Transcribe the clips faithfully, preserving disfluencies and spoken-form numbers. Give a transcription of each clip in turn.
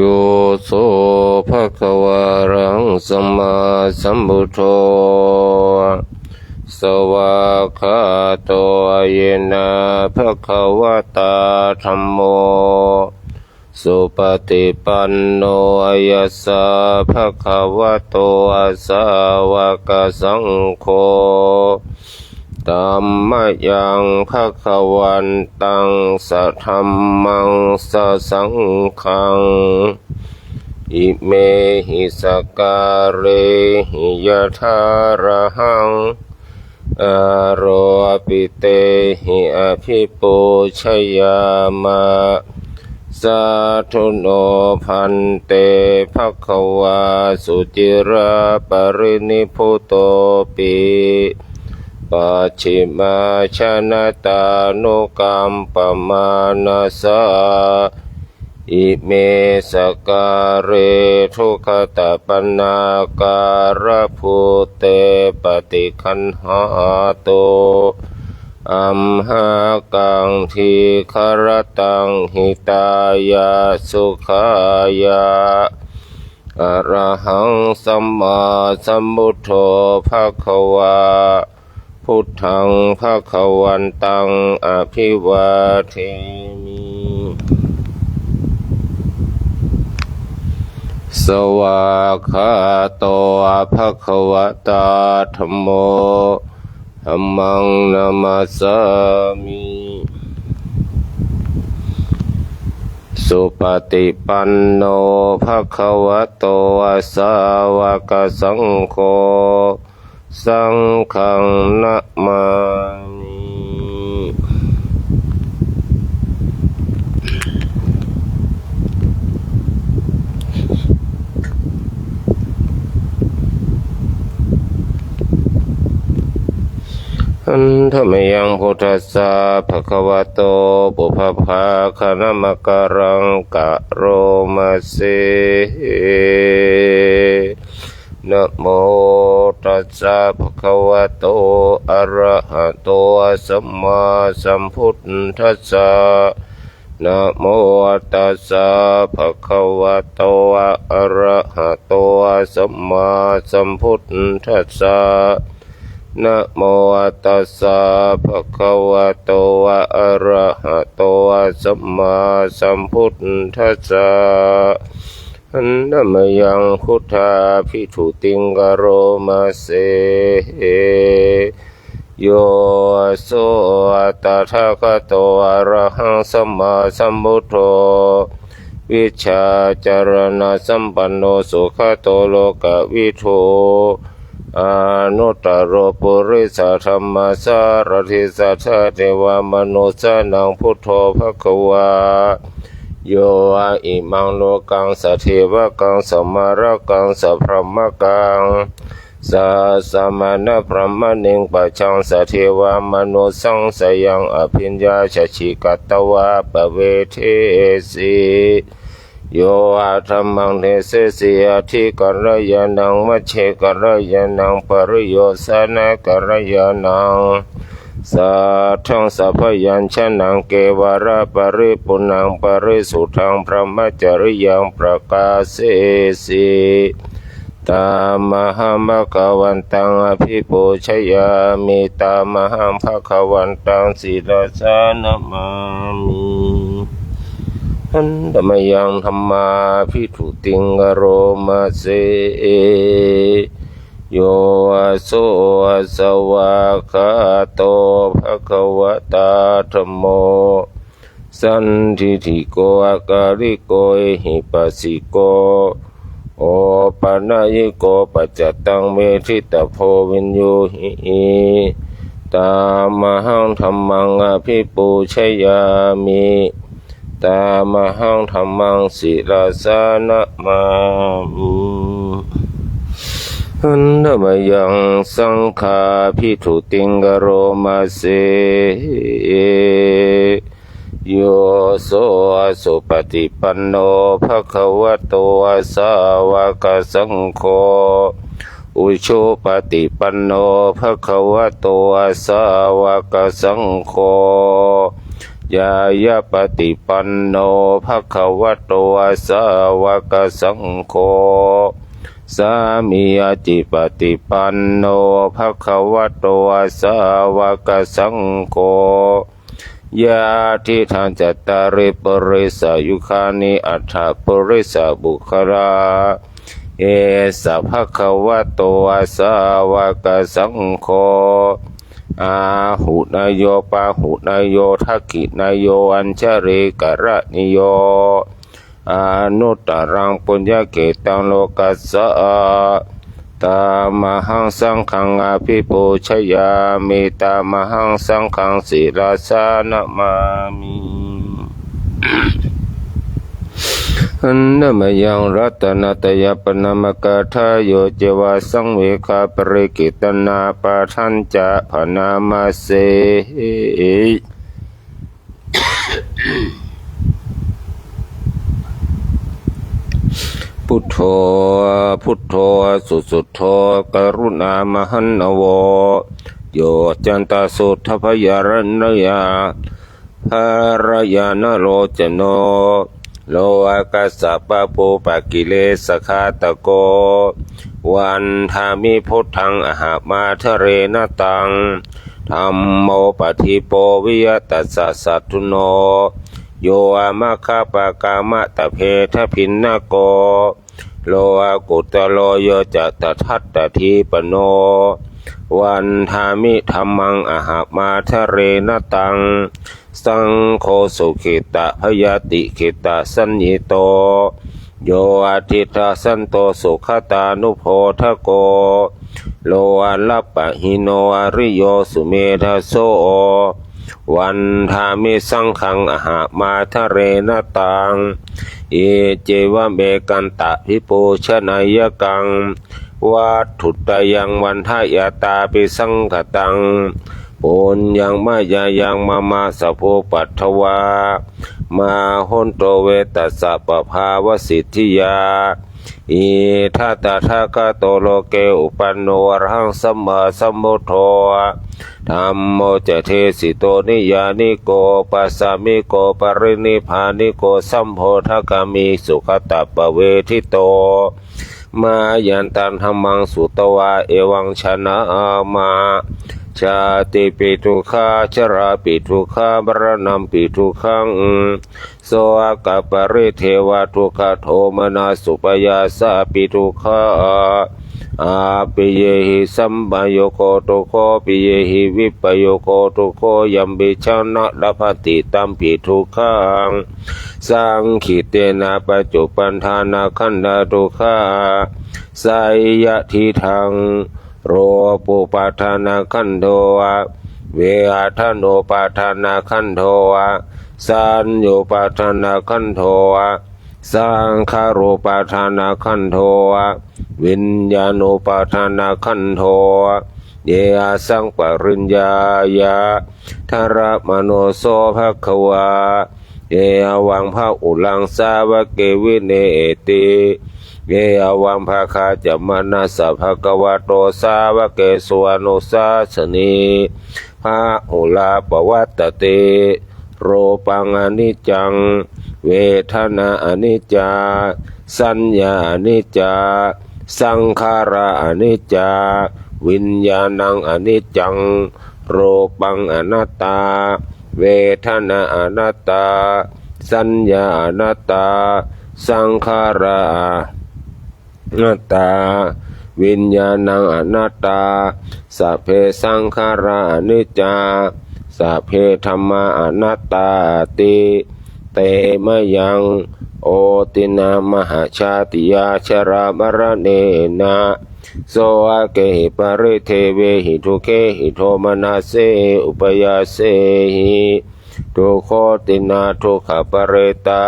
Yo so bhagavā arahaṃ sammāsambuddho, svākkhāto yena bhagavatā dhammo, supaṭipanno yassa bhagavato sāvakasaṅgho, tammayaṃ bhagavantaṃ sadhammaṃ sasaṅghaṃ, imehi sakkārehi yathārahaṃ āropitehi abhipūjayāma. Sādhu no bhante, bhagavā suciraparinibbutopi, pacchimājanatānukampamānasā, ime sakkāre duggatapaṇṇākārabhūte paṭiggaṇhātu amhākaṃ dīgharattaṃ hitāya sukhāya. Arahaṃ sammāsambuddho bhagavā, buddhaṃ bhagavantaṃ abhivādemi. Svākkhāto bhagavatā dhammo, dhammaṃ namassāmi. Supaṭipanno bhagavato sāvakasaṅgho, saṅghaṃ namāmi. Handa mayaṃ buddhassa bhagavato pubbabhāganamakāraṃ karoma se. Namo tassa bhagavato arahato sammāsambuddhassa. Namo tassa bhagavato arahato sammāsambuddhassa. Namo tassa bhagavato arahato sammāsambuddhassa. Handa mayaṃ buddhābhistutiṃ karoma se. Yo so tathāgato arahaṃ sammāsambuddho, vijjācaraṇasampanno sugato lokavidū, anuttaro purisadammasārathi satthā devamanussānaṃ buddho bhagavā. Yo imaṃ lokaṃ sadevakaṃ samārakaṃ sabrahmakaṃ sassamaṇabrāhmaṇiṃ pajaṃ sadevamanussānaṃ sayaṃ abhiññāya siddhiṃ katvā pavedesi. Yo dhammaṃ desesi ādi kalyāṇaṃ majjhe kalyāṇaṃ pariyosāna kalyāṇaṃ, saddhaṃ sabbayañjanaṃ kevalaparipuṇṇaṃ parisuddhaṃ brahmacariyaṃ pakāsesi. Tamahaṃ bhagavantaṃ abhipūjayāmi, tamahaṃ bhagavantaṃ sirasā namāmi. Handa mayaṃ dhammābhistutiṃ karoma se. Yo so svākkhāto bhagavatā dhammo, sandiṭṭhiko akāliko ehipassiko opanayiko paccattaṃ veditabbo viññūhi. Tamahaṃ dhammaṃ abhipūjayāmi, tamahaṃ dhammaṃ sirasā namāmi. Handa mayaṃ saṅghābhistutiṃ karoma se. Yo so supaṭipanno bhagavato sāvakasaṅgho, ujupaṭipanno bhagavato sāvakasaṅgho, ācikkiñcāyāpaṭipanno bhagavato sāvakasaṅgho, sāmīcipaṭipanno bhagavato sāvakasaṅgho, yadidaṃ cattāri purisayugāni aṭṭha purisapuggalā, esa bhagavato sāvakasaṅgho, āhuneyyo pāhuneyyo dakkhiṇeyyo añjalikaraṇīyo, anuttaraṃ puññakkhettaṃ lokassa. Tamahaṃ saṅghaṃ abhipūjayāmi, tamahaṃ saṅghaṃ sirasā namāmi. Handa mayaṃ ratanattayappaṇāmagāthāyo ceva saṃvegaparikkhitanā padañca bhaṇāma se. Buddho, buddho, susuddho, karuṇāmahaṇṇavo, yoccantasuddhābhayaraniyā, bhārāyanalocano, lokassa pāpūpakilesaghātako, vandāmi buddhaṃ ahaṃ ādarena taṃ. Dhammo padīpo viya tassa satthuno, yo maggapākamatabbhedabhinnako, lokuttaro yo ca tadattadīpano, vandāmi dhammaṃ ahaṃ ādarena taṃ. Saṅgho sukhitā bhayātikhittāsañhito, yo adiṭṭhasanto sugatānubodhako, lokapahīno ariyo sumedhaso, vandāmi saṅghaṃ ahaṃ ādarena taṃ. Iccevamekantabhipūjanīyakaṃ vatthuttayaṃ vandayattāpi saṅghataṃ, puññaṃ mayā yaṃ mama sabbupaddavā, mā hontu ve tassa pabhāvasiddhiyā. Idha tathāgato loke uppanno arahaṃ sammāsambuddho, dhammo ca desito niyyāniko pacchāmiko parinibbāniko sambodhagāmi sugatappavedito. Mayantaṃ dhammaṃ sutvā evaṃ jānāma: jātipi dukkhā, jarāpi dukkhā, maraṇampi dukkhaṃ, sokaparidevadukkhadomanassupāyāsāpi dukkhā, appiyehi sampayogo dukkho, piyehi vippayogo dukkho, yampicchaṃ na labhati tampi dukkhaṃ. Saṅkhittena pañcupadanākhandhā dukkhā, seyyathidaṃ: rūpūpadanākhandho, vedanūpadanākhandho, saññūpadanākhandho, saṅkhārūpadanākhandho, viññāṇūpadanākhandho. Ye asaṃ pariññāya dharamaṇo so bhagavā, evaṃ bahulaṃ sāvake vineyati, evaṃ bhāgā ca manasa bhagavato sāvakesu anusāsanī, bahulā pavattati. Rūpaṃ aniccaṃ, vedanā aniccā, saññā aniccā, saṅkhārā aniccā, viññāṇaṃ aniccaṃ. Rūpaṃ anattā, vedanā anattā, saññā anattā, saṅkhārā anattā, viññāṇaṃ anattā. Sabbe saṅkhārā aniccā, sabbe dhammā anattāti. Te mayaṃ otiṇṇā mahājātiyā jarāmaraṇena sokehi paridevehi dukkhehi domanassehi upāyāsehi dukkhotiṇṇā dukkhaparetā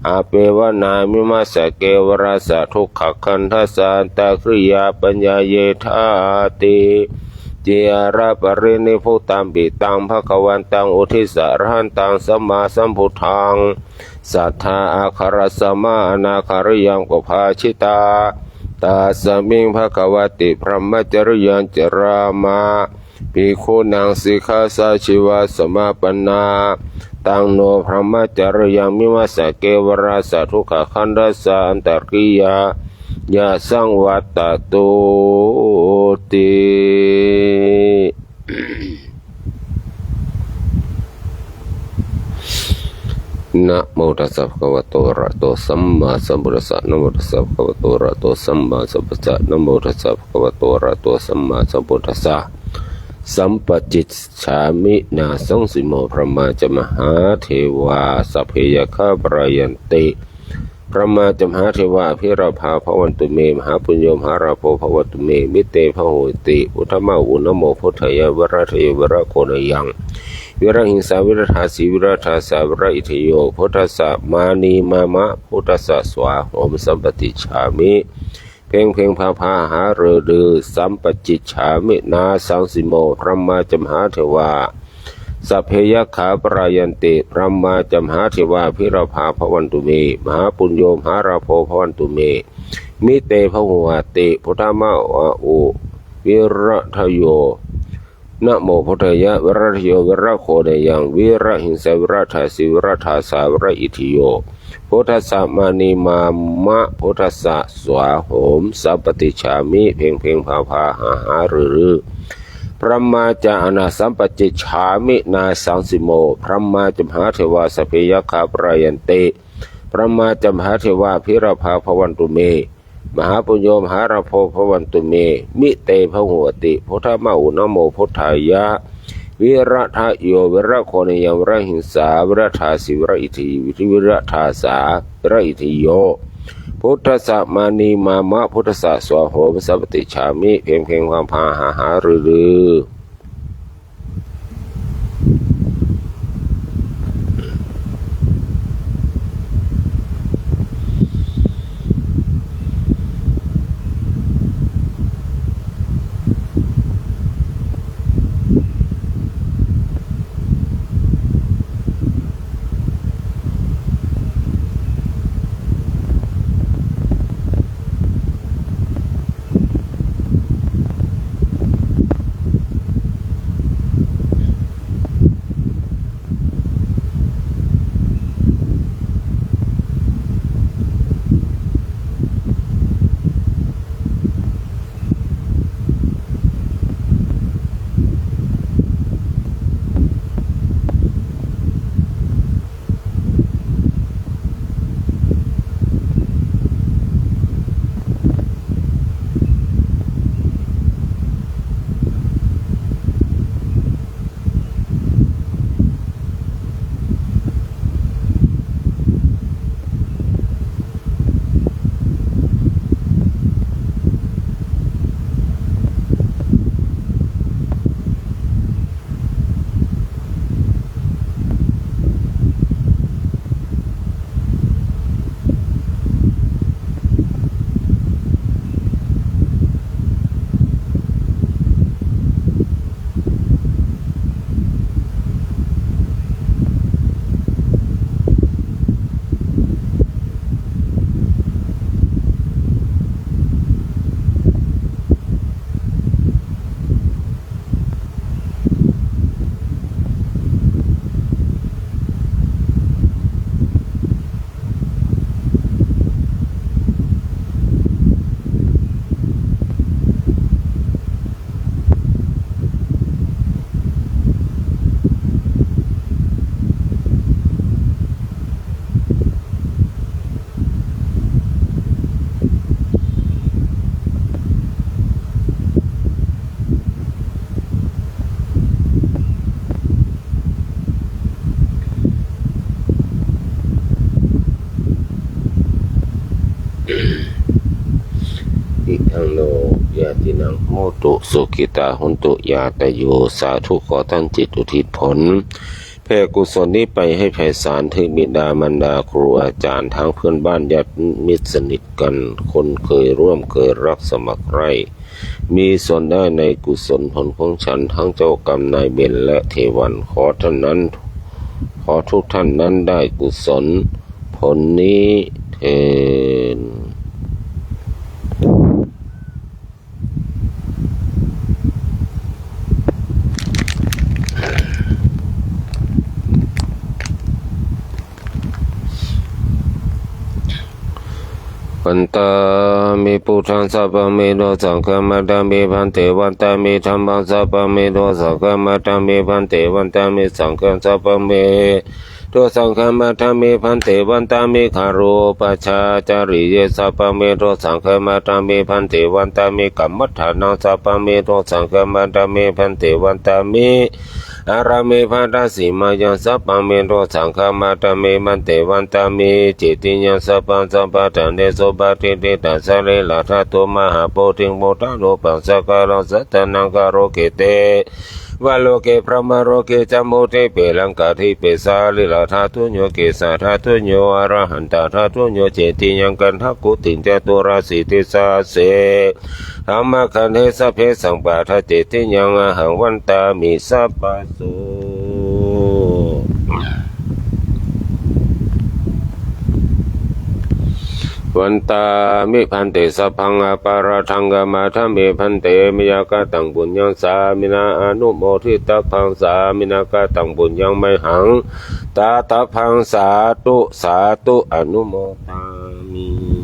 appevanāmimassa kevalassa dukkhakkhandhassa antakiriyāpaññāyedhāti. Cirapariṇibbutampi taṃ bhagavantaṃ uddissa arahantaṃ sammāsambuddhaṃ satthā āgaraksamā anāgariyaṃ pabhājitā. Tasmiṃ bhagavati brahmacariyaṃ carāma bhikkhūnaṃ sikkhāsājīvasamāpannā taṃ no brahmacariyaṃ vimassa kevalassa dukkhakhandhassa antariyāya saṃvattato ti. Namo tassa bhagavato arahato sammāsambuddhassa. Namo tassa bhagavato arahato sammāsambuddhassa. Namo tassa bhagavato arahato sammāsambuddhassa. Sampacicchāmi nāsaṃsimo brahmā ca mahādevā sabbe yakkhā parāyanti. Brahmā ca mahādevā abhilābhā bhavantu me, mahāpuñño mahālābho bhavantu me, mite bahūti. Buddha ma u, namo buddhāya, viradayo viragoṇayaṃ virahiṃsā viradāsī viradāsā viraitthiyo, buddhassa mānī mama, buddhassa svāhom, sampaṭicchāmi. เพ็ง เพ็ง พา พา หา ฤๅ ฤๅ sampacicchāmi nāsaṃsimo, brahmā ca mahādevā sabbe yakkhā parāyanti. Brahmā ca mahādevā abhilābhā bhavantu me, mahāpuñño mahālābho bhavantu me, mite bahūti. Buddha ma a u, viradayo, namo buddhāya, viradayo viragoṇayaṃ virahiṃsā viradāsī viradāsā viraitthiyo, buddhassa mānī mama, buddhassa svāhom, sampaṭicchāmi. เพ็ง เพ็ง พา พา หา หา ฤๅ ฤๅ brahmā ca a na, sampacicchāmi nāsaṃsimo, brahmā ca mahādevā sabbe yakkhā parāyanti. Brahmā ca mahādevā abhilābhā bhavantu me, mahāpuñño mahālābho bhavantu me, mite bahūti. Buddha ma u, namo buddhāya, viradayo viragoṇayaṃ virahiṃsā viradāsī viraitthiyo, viradāsā viraitthiyo, buddhassa mānī mama, buddhassa svāhom, sampaṭicchāmi. เพ็ง เพ็ง พา พา หา หา ฤๅ ฤๅ Idaṃ no ñātīnaṃ hotu, sukhitā hontu ñātayo. สาธุ ขอตั้งจิตอุทิศผลแผ่กุศลนี้ไปให้ไพศาลถึงบิดามารดา ครูอาจารย์ ทั้งเพื่อนบ้านญาติมิตรสนิทกัน คนเคยร่วมเคยรักสมัครใคร่ มีส่วนได้ในกุศลผลของฉัน ทั้งเจ้ากรรมนายเวรและเทวัน ขอท่านนั้น ขอทุกท่านนั้นได้กุศลผลนี้เทอญ Idaṃ vandāmi buddhaṃ sabbaṃ me dosaṃ khamatha me bhante, vandāmi dhammaṃ sabbaṃ me dosaṃ khamatha me bhante, vandāmi saṅghaṃ sabbaṃ me dosaṃ khamatha me bhante, vandāmi garo upajjhāyācariye sabbaṃ me dosaṃ khamatha me bhante, vandāmi kammaṭṭhānaṃ sabbaṃ me dosaṃ khamatha me bhante, vandāmi ārāme bhaddasīmāyaṃ sabbaṃ me dosaṃ khamatha me bhante, vandāmi cetiyaṃ sabbaṃ sabbaṭṭhānesu patiṭṭhitaṃ sarīradhātuṃ mahābodhiṃ buddharūpaṃ sakalaṃ saddamaṅgalaṃ loke te valoke brahmaloke jambudīpe laṅkādīpe sarīradhātuñño kesadhātuñño arahantadhātuñño cetiyaṃ gandhakuṭiṃ caturāsītisahassaṃ dhammakkhandhe sabbe saṃpattha cetiyaṃ ahaṃ vandāmi sabbaso. Vandāmi bhante sabbaṃ aparādhaṃ khamatha me bhante, mayā kataṃ puññaṃ sāminā anumoditabbaṃ, sāminā kataṃ puññaṃ mayhaṃ dātabbaṃ, sādhu sādhu anumodāmi.